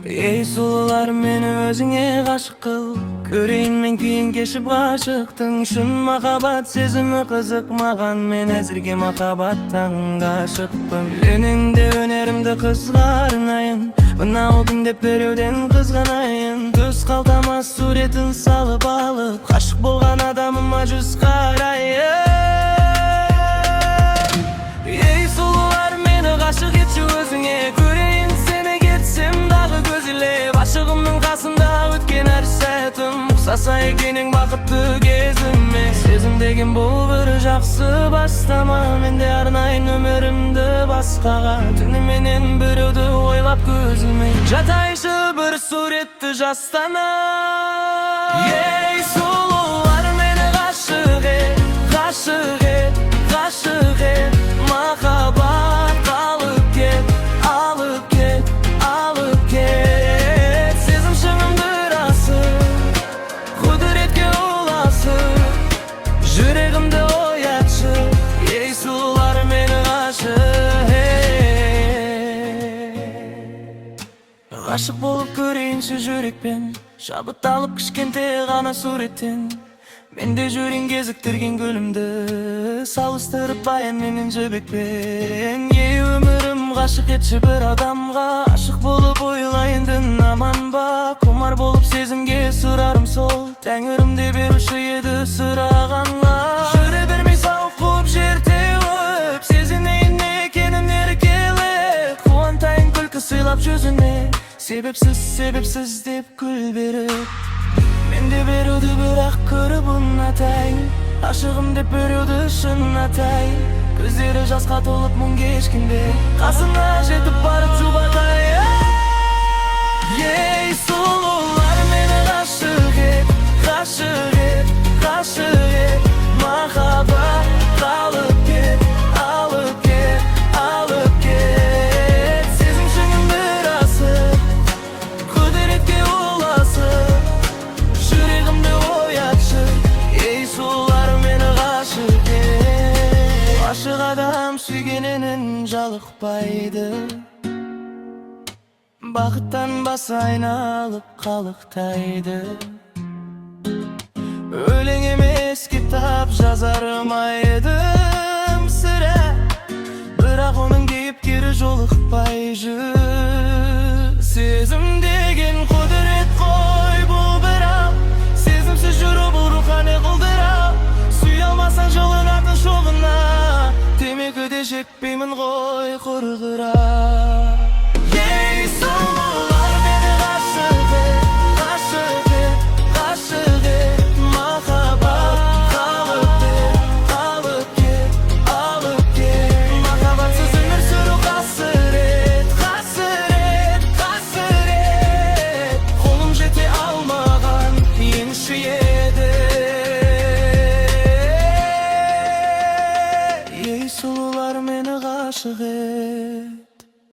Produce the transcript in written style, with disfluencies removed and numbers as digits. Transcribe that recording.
Ей, сұлулар, мені өзіңе ғашық қыл. Көрейін мен күйін кешіп ғашықтың. Шын махаббат сезімі қызық маған. Мен әзірге махаббаттан ғашықпын. Өлеңде өнерімді қызға арнайын. Мынау кім деп біреуден қызғанайын. Төс қалтама суретін салып алып, ғашық болған адамыма жүз қарайын. Ей, сұлулар, мені ғашық етші өзіңе. Көрейін сені кетсем дағы көзілеп. Ғашығымның қасында өткен әр сәтім ұқсаса екен ең бақытты кезіме. Сезім деген бұл бір жақсы бастама. Мен де арнайын өмірімді басқаға. Түніменен біреуді ойлап көзіме. Жатайыншы бір суретті жастана. Ей, сұлулар, мені ғашық ет, ғашық ет, ғашық ет. Махаббат алып кет, алып кет, алып кет. Сезім шыңым бір асып, құдіретке ұласып, жүрегімді оятшы. Ей, сұлулар, мені ғашық ет. Ғашық болып көрейінші жүрекпен. Шабыт алып кішкентай ғана суреттен. Мен де жүрен кезіктірген гүлімді салыстырып Баян менен Жібекпен. Ей, өмірім, ғашық етші бір адамға. Ғашық болып ойлайын, дін аман ба? Құмар болып сезімге сұрарым сол. Тәңірім де беруші еді сұрағанға. Жүре бермей сауық қуып, жер теуіп, сезінейін не екенін еркелеп. Қуантайын күлкі сыйлап жүзіне. Себепсіз, себепсіз деп күл беріп. Мен де біреуді бірақ көріп ұнатайын. Ғашығым деп біреуді шын атайын. Көздері жасқа толып мұң кешкенде, қасына жетіп барып жұбатайын. Ей, сұлулар, мені ғашық ет, ғашық ет, ғашық ет. Махаббат алып кет, алып кет, алып кет. Сезім шыңын бір асып, құдіретке ұласып, жүрегімді оятшы. Ей, сұлулар, мені ғашық ет. Ғашық адам сүйгенінен жалықпайды. Бақыттан басы айналып қалықтайды. Өлең емес, кітап жазар ма едім сірә. Бірақ оның кейіпкері жолықпай жүр. Сезім деген құдірет қой бұл, бірақ сезімсіз жүру бұл рухани құлдырау. Сүйе алмасаң жылынатын шоғына, темекі де шекпеймін ғой құрғыра.